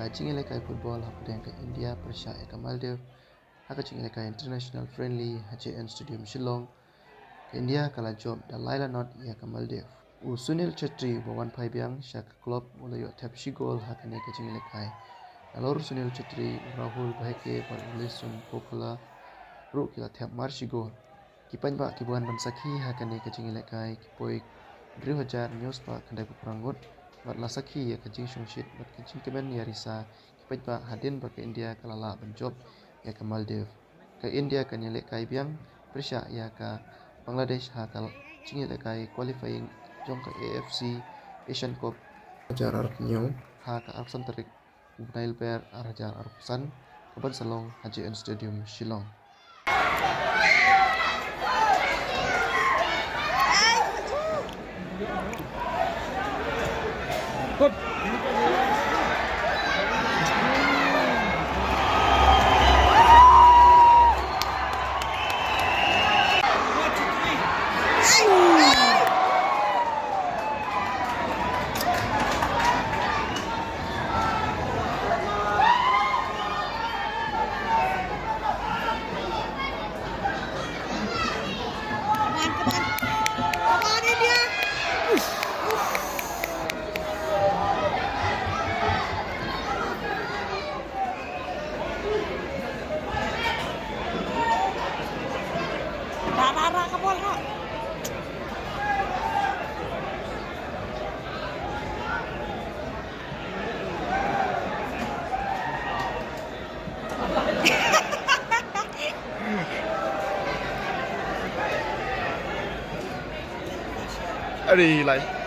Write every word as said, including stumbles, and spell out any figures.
Ka jingïalehkai football hapdeng ka India pyrshah ïa ka Maldives ha ka jingïalehkai international friendly ha J N Stadium Shillong. Ka India ka la jop da lai la not ïa ka Maldives. U Sunil Chhetri uba wan phai biang sha ka club u la ïoh thep shi gol ha kane ka jingïalehkai. Nalor u Sunil Chhetri, u Rahul Bheke bad u Leeson Pokhala ruh ki la thep mar shi gol. Ki paidbah kiba wan ban sakhi ha kane ka jingïalehkai ki poi hynriew hajar hynñiew spah khyndai phew phra ngut bad la sakhi ïa ka jingshongshit bad ka jingkmen ïarisa ki paidbah hadien ba ka India ka la lah ban jop ïa ka Maldives. Ka India kan ïalehkai biang pyrshah ïa ka Bangladesh ha ka jingïalehkai qualifying jong ka A F C Asian Cup hajar arphew hynñiew ha ka arphew san tarik u bnai Lber ar hajar arphew san, kaban sa long ha J N Stadium Shillong. Come on, come on. Come on, India. Ra, ra, ra, ka bol, ra. Ari lai.